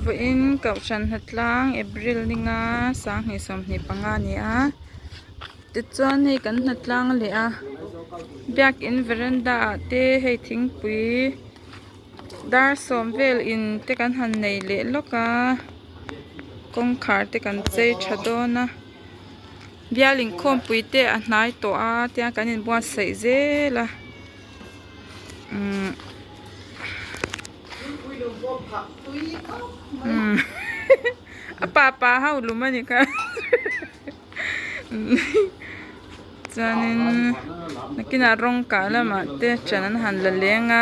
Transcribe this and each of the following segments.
Vawiin kohhran hnatlang April ninga sanghnih sawmhnih panga a ni a tichuan hei kan hnatlang leh a biakin veranda ah te hei thingpui dar sawm vel in te kan han nei leh lawk a kawngkhar te kan chei tha dawn a. Bial inkhawmpui te a hnai tawh a tiang kan inbuatsaih zel a umm umm a pa pa ho lum a ni kha chuanin nakinah rawng kah lamah te ṭan an han la leng a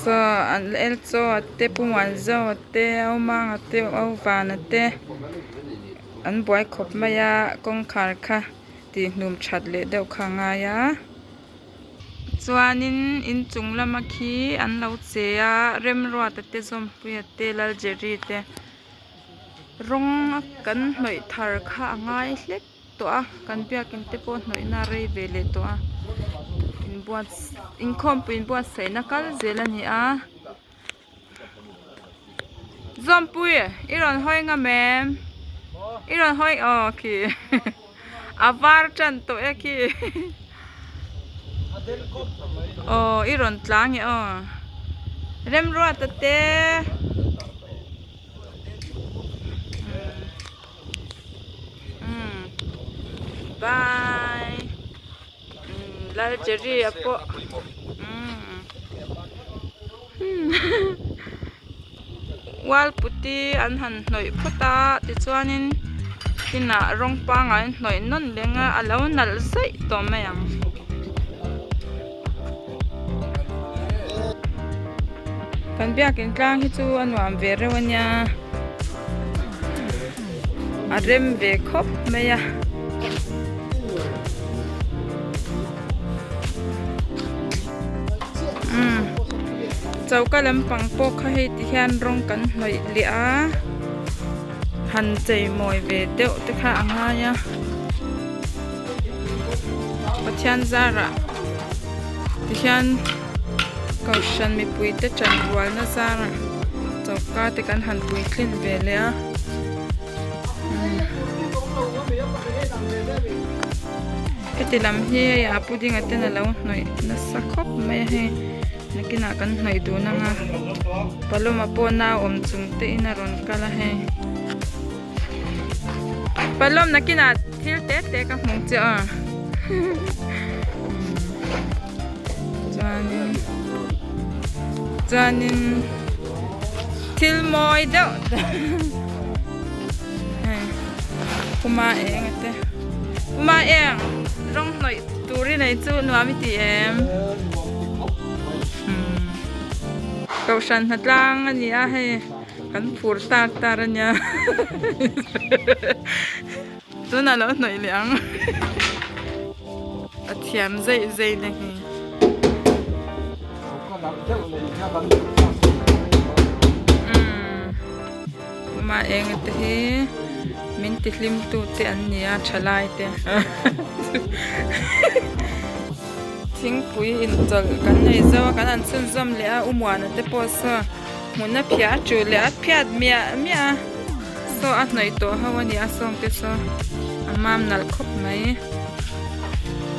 saw an el chaw a te pu muanzau a te au mang a te au van a te an buai khawp mai a kawngkhar kha tih hnum that leh deuh kha a ngai a chuanin inchung lama khi an lo che a remruata te zawmpuia te laljerry te rawng kan hnawih thar kha a ngai hlek. tawh a kan biakin te pawh hnawihna a rei ve leh tawh a inbuat inkhawmpui inbuatsaihna kal zel a ni a Zawmpui i rawn hawi ngam em i rawn hawi aw khi a var tan tawh e khi aw i rawn tlang e aw Remruata te. Umm bye umm Laljerry a pawh umm wall putty an han hnawih phawt a tichuanin inah rawng pangngai an hnawih nawn leng a a lo nalh zaih tawh mai ang. Kan biakin tlang hi chu a nuam ve reuh a nia a rem ve khawp mai a. Umm choka lampang pawh kha hei ti hian rawng kan hnawih leh a han chei mawi ve deuh te kha a ngai a. Pathian zarah tihian kohhran mipui te chanrualna zarah choka te kan han puitlin ve leh a heti lam hi hei a pudding a ten alo hnawih nasa khawp mai a hei nakinah kan hnawih dun anga paloma pawh nau awm chung te in a rawn kal a hei. Palawm nakinah thil te te ka hmu che a chuanin chuanin thil mawi deuh hei puma eng a te puma eng rawng hnawih tur i nei chu nuam i ti em kohhran hnatlang a ni a hei. Kan phur tar tar a nia tunah lo hnawih leh ang a thiam zeih zeih na hi. Umm a eng te hi min ti hlim tu te an ni a thalai te thingpui inchawlh kan nei zo a kan han chhunzawm leh a umuana te pawh saw. Hmun a phiah a tul leh a phiat miah miah a saw a hnawih tawh ho a ni a sawng te saw a mam nalh khawp mai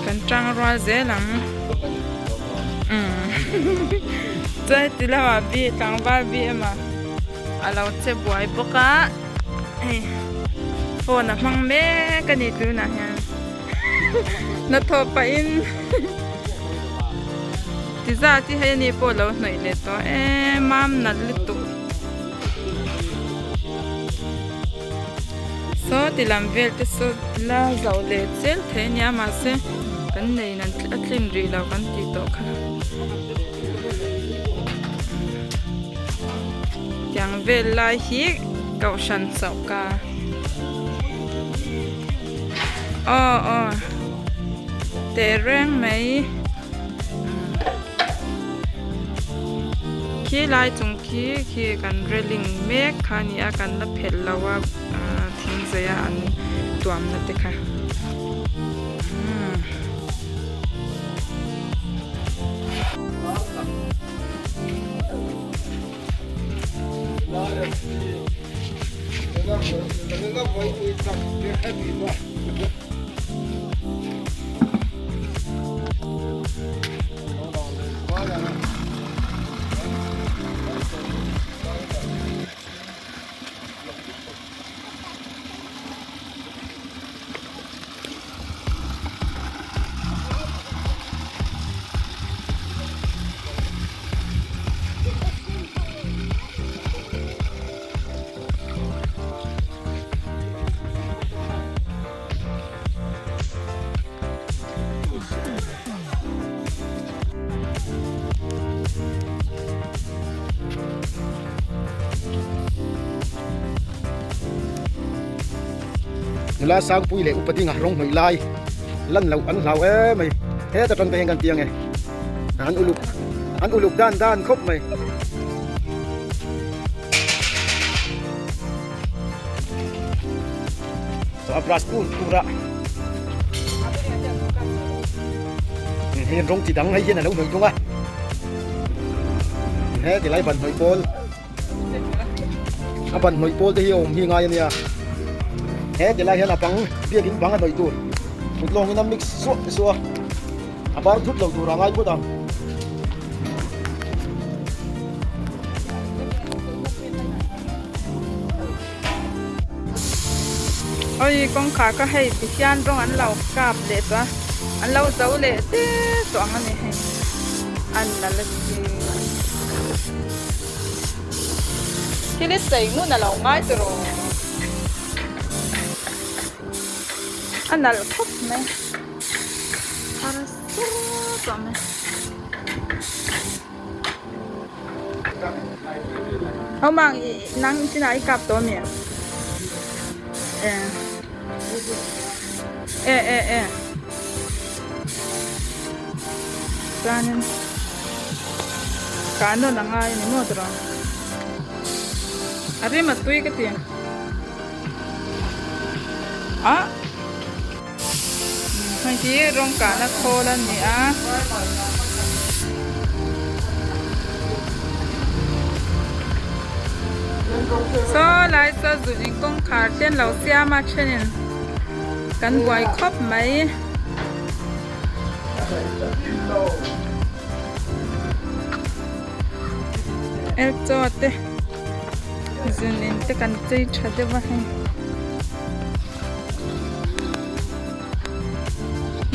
kan tang rual zel ang umm chuan heti lamah bi tlangval bi emaw a lo che buai bawk a hei phone a hmang mek a ni tunah hian hnathawh pahin. Ti zat hi hei ani pawh lo hnawih leh tawh e mam nalh lutuk saw ti lam vel te saw la zoh leh zel thei ania mahse kan nei in a tlin rih lo kan tih tawh kha tiang vel lai hi kohhran chauh ka aw aw tehreng mai. Khi lai chung khi khi kan railing mek kha a ni a kan la phelh lo a ahh thing zei a an tuam na te kha umm. Nula Sangpui leh Upa Dinga rawng hnawih lai lan loh an hlau em mai. Heta tang te hian kan ti ang e. An uluk an uluk dan dan khawp mai. So a brush tur tura hei rawng chi dang hei hian a lo hnawih thung a. He tilai ban hnawih pawl. A ban hnawih pawl te hi a awm hi ngai a nia he ti lai hian a bang biakin bang a hnawih tur kut lawngin a mix suah suah a a bar thut lo tur a ngai phawt ang. Oi kawngkhar kha hei ti hian rawng an lo kap leh tawh a an lo zo leh te tawh ang a ni hei an la la chi thil i chei ngun a lo ngai tawh rawh a nalh khawp mai thar sur tawh mai. Ho mang nang chinah i kap tawh ami? E e e chuanin kah nawn a ngai a ni maw tawh a rim a tui ka ti a Hei hi rawng kahna khawl a ni a. Saw lai saw zun in kawngkhar te an lo siam a thenin kan buai khawp mai. Elchaw te zun in te kan chei tha deuh a hei.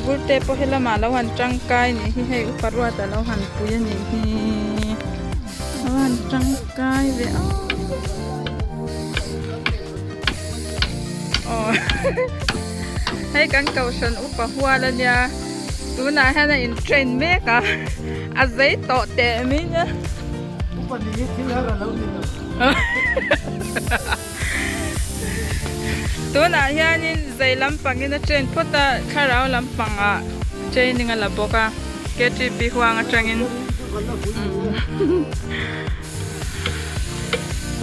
Burte pawh he lamah lo han tangkai nih hi hei upa ruat a lo han pui a nih hi a lo han tangkai ve aw aw hei kan kohhran upa hual a nia tunah hian a in train mek a a zei tawh teh mai nia. Upa ni hi thil har a lo ni lo. Tunah hianin zai lampangin a train phawt a, thlarau lampangah training a la bawk a, KTP huang atangin.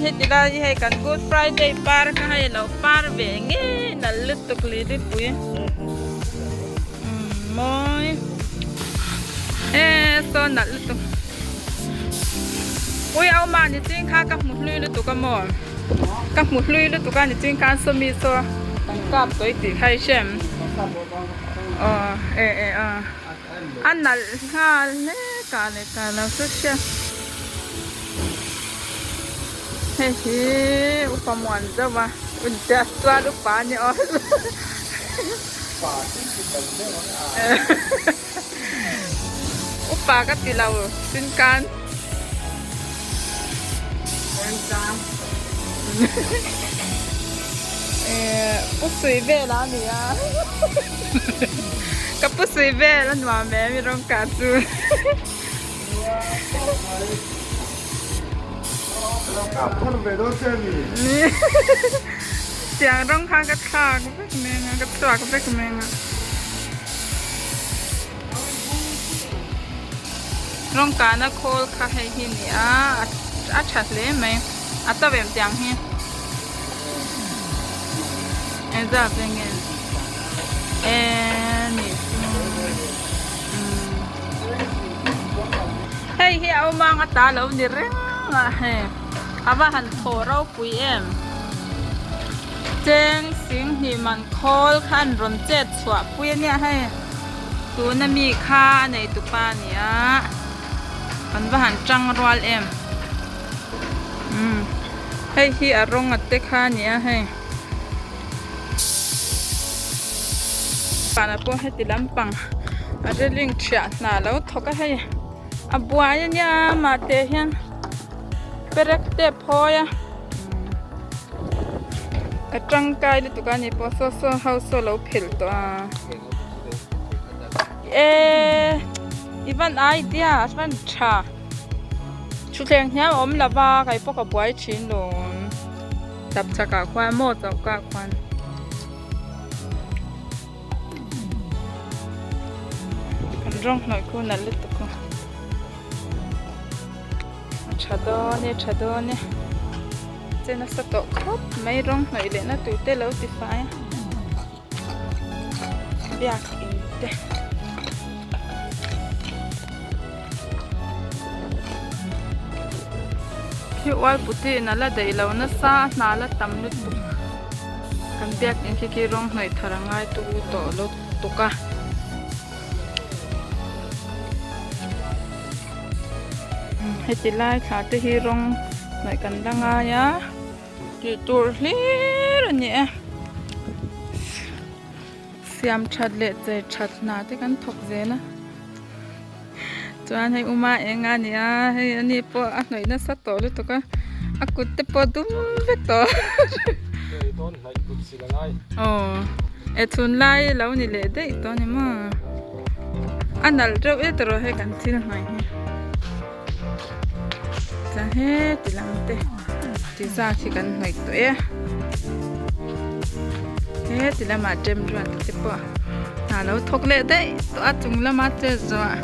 Heti lai hi hei kan Good Friday par kha hei lo par ve ngei nalh lutuk lilipui. Mawi. E saw nalh lutuk. Ui au mah ni ching kha ka hmu hlui lutuk a maw? Ka hmu hlui lutuk a ni ching khan sawmi saw kan kap tawih tih kha i hrem. Aw e e a. A nalh nghal hle kah leh kah lo chu hria. Hei hi upa muan zauh a unte chuan upa a ni aw. Upa ka ti lo chin kan. Pu sui vel a ni a. Ka pu sui vel a nuam em i rawng kah chu. Tiang rawng kha ka thlak vek meng a ka chhuak vek meng a. Rawng kahna khawl kha hei hi a ni a a tha hle mai a to em tiang hi engzat ve nge e ni chu hei hi a awm ang a ta lo ni reng a hei. A va han thaw ropui em. Cheng sing hnih man khawl kha an rawn chet chhuah pui a nia hei. Tuna mi kha a nei tupa a ni a. An va han tang rual em. Umm hei hi a rawng a te kha a ni a hei. Vanah pawh heti lampang a railing thiah hna lo thawk a hei a buai a nia mahte hian perek te a phawi a a tangkai lutuk a ni pawh saw saw ho saw lo phelh tawh a eee i van idea a van tha thutthleng hniam a awm lova kei pawh ka buai thin lawm. Tap chakah khuan maw choka khuan kan rawng hnawih khu nalh lutuk a a tha dawn e tha dawn e che nasa tawh khawp mai rawng hnawih leh na tur te lo ti fai a biak in te. Khi ual puti in a la daih lo nasa a hna la tam lutuk kan biak in khi khi rawng hnawih thar a ngai tu tawh lutuk a. Heti lai thla te hi rawng hnawih kan la ngai a tih tur hlir a ni e. Siam that leh chei that hna te kan thawk zel a chuan hei uma eng a ni a hei ani pawh a hnawih nasa tawh lutuk a a kut te pawh dum vek tawh aw e chhun lai lo ni leh daih tawh a ni maw a nalh reuh e tawh hei kan thil hnawih hi chuan heti lam te ti zat hi kan hnawih tawh e heti lamah ṭem ruat te pawh hna lo thawk leh daih tawh a chung lama chet zawh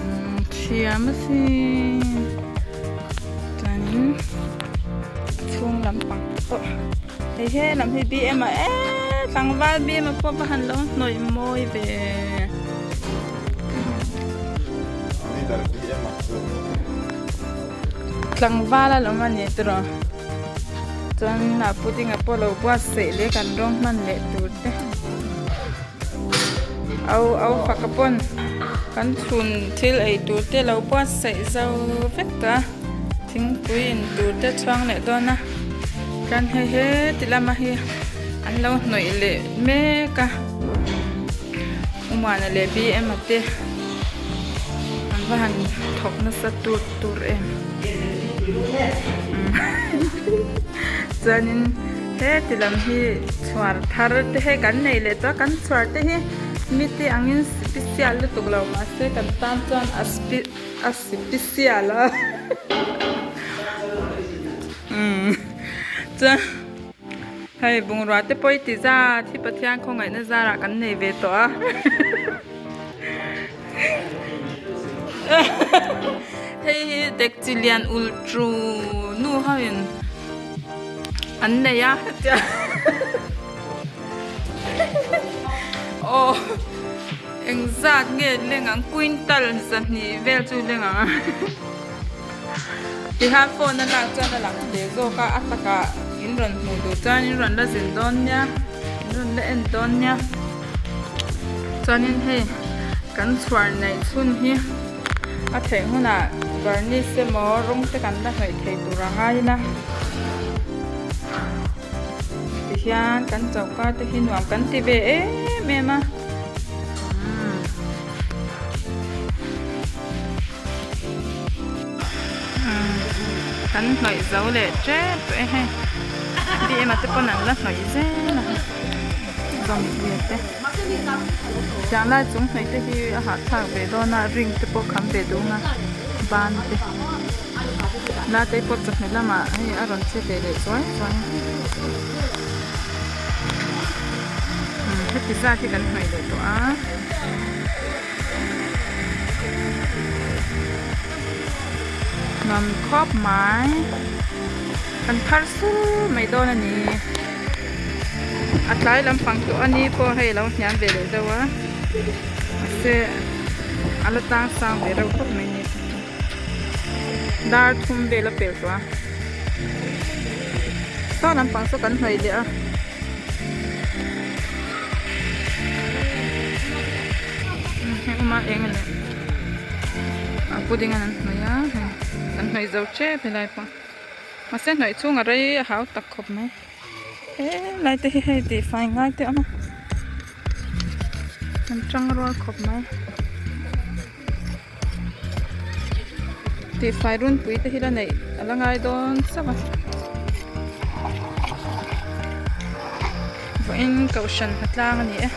umm thiam asin chuanin a chhung lampang te pawh hei he lam hi bm ah eee tlangval bm ah pawh va han lo hnawih mawi ve. Tlangval a lawm a ni tiraw chuan a pudding a pawh lo buatsaih leh kan rawng hman leh tur te au au fak a pawn kan chhun thil ei tur te lo buatsaih zo vek tawh a thingpui in tur te chhuang leh dawn a chuan hei heti lama hi an lo hnawih leh mek a. Umana leh BM a te an va han thawk nasa tur tur em chuanin heti lam hi chhuar thar te hi kan nei leh tawh a kan chhuar te hi mite angin sipisial lutuk lo mahse kan tan chuan a spi a sipisial a umm chuan. Hei bungrua te pawh i ti zat hi Pathian khawngaihna zarah kan nei ve tawh a hei hi dekchi lian ul chu nu ho in an nei a aw engzat nge leng ang quintal zahnih vel chu leng ang a. Tihian phone a lak chuan a lang hle zawk a, a takah in rawn hmuh duh chuan in rawn la zin dawn nia, in rawn la en dawn nia. Chuanin hei kan chhuar neih chhun hi a theih hunah varnish emaw rawng te kan la hnawih thei tur a ngai ila. Tihian kan choka te hi nuam kan ti ve em em a. Kan hnawih zo leh tep tawh e hei bm a te pawn an la hnawih zel a zawmpuia te tiang lai chung hnawih te hi a hahthlak ve dawn a ring te pawh kham ve duh ang a ban te la te pawh chawhmeh lamah hei a rawn che ve leh zuai zuai a heti zat hi kan hnawih leh tawh a. Nuam khawp mai kan thar sur mai dawn a ni a tlai lampang tawh a ni pawh hei a lo hniam ve leh deuh a mahse a la tlang sang ve reuh khawp mai a ni dar thum vel a pel tawh a. Saw lampang saw kan hnawih leh a. Hei awma eng a nih a pudding an hnawih a hei kan hnawih zo tep helai pawh mahse hnawih chhung a rei a hau tak khawp mai he lai te hi hei tih fai ngai te a awm a an tang rual khawp mai tih fai runpui te hi la neih a la ngai dawn chauh a vawiin kohhran hna tlang a ni e.